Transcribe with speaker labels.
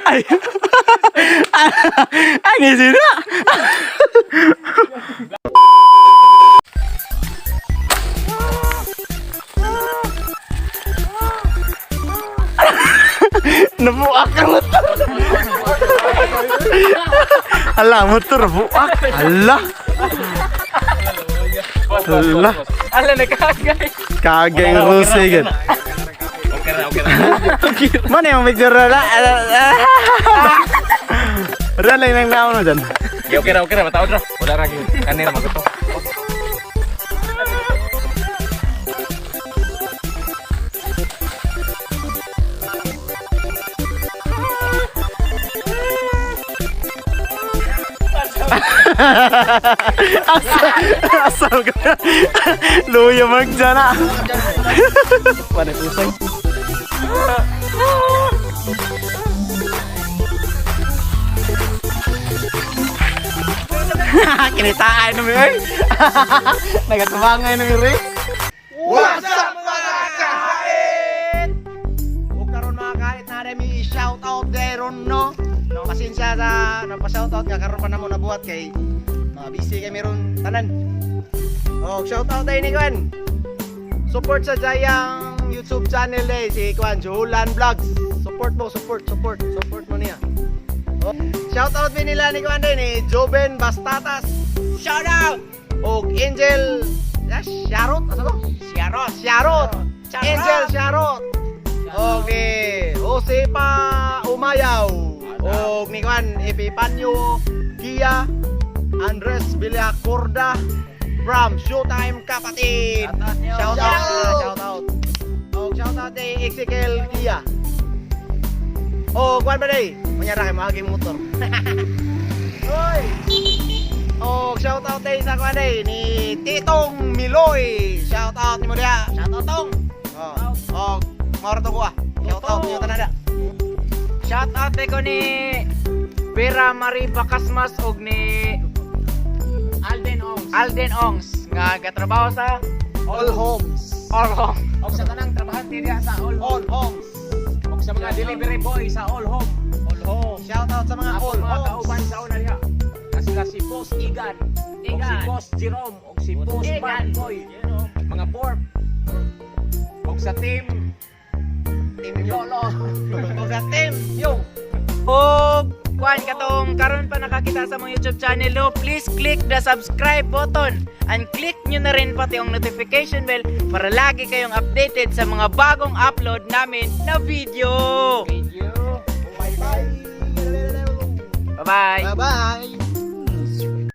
Speaker 1: Ay. Ay, ni sino? Nabuak ang motor. Ala, motor buak. Ala. Ala.
Speaker 2: Ala, nagkagay.
Speaker 1: Kagay rose gan.
Speaker 3: Okay ra, okay ra.
Speaker 1: Mana yung picture na? Rala yung naon mo dyan.
Speaker 3: Okay ra, mataod ra. Wala ra gyud. Kanira maguto.
Speaker 1: Asal ka. Luya magdyan ah. Mana pusay? Kinitaan na mi oy. Nagatabangay na mi rin.
Speaker 4: What's up, mga kahit? O karon, mga kahit, na mi shout out deron, no. No, pasensya sa napa-shout out nga karon pa namo nabuhat kay mga busy kay meron tanan. Oh, shout out day ni Kwan. Support sa Jayang YouTube channel day si Kwan Julan Vlogs. Support mo, support, support, support mo niya. Oh, shout out din nila ni Kwan day ni Joven Bastatas. Shout out! Og Angel Sharot, asa to? Sharot. Sharot. Angel Sharot. Og ni Jose pa Umayaw. Og ni Kwan Epipanyo Gia Andres Villacorda from Showtime Kapatid. Shout out, shout out. Og shout out ni Ezekiel Gia. Og Kwan ba day? Manyara kay maagi motor. Hoy! Oh, shout out day sa kwan day ni Titong Miloy. Shout out ni mo diha. Shout out, Tong. Oh, oh, mauro to ko ah. Shout out niyo tanan da.
Speaker 2: Shout out ko ni Vera Marie Bacasmas og ni
Speaker 5: Alden Ongs.
Speaker 2: Alden Ongs nga gatrabaho sa
Speaker 4: All Homes.
Speaker 2: All Home.
Speaker 5: Og sa tanang trabahante diha sa All
Speaker 4: All
Speaker 5: Home.
Speaker 4: Homes.
Speaker 5: Og sa mga delivery boy sa All Home. All Home.
Speaker 4: Shout out sa mga
Speaker 5: Ako
Speaker 4: All
Speaker 5: mga
Speaker 4: Homes.
Speaker 5: kauban sa una diha. Na sila si Boss Igan, og si
Speaker 2: Igan.
Speaker 5: Boss Jerome, og si Boss
Speaker 2: Igan.
Speaker 5: Banboy. Mga pork. Og sa team
Speaker 4: Team
Speaker 5: Lolo.
Speaker 4: Og sa Team Yung.
Speaker 2: Og kuan katong karon pa nakakita sa mga YouTube channel no, please click the subscribe button and click nyo na rin pati ang notification bell para lagi kayong updated sa mga bagong upload namin na video.
Speaker 5: Video.
Speaker 4: Bye.
Speaker 2: Bye-bye.
Speaker 4: Bye-bye.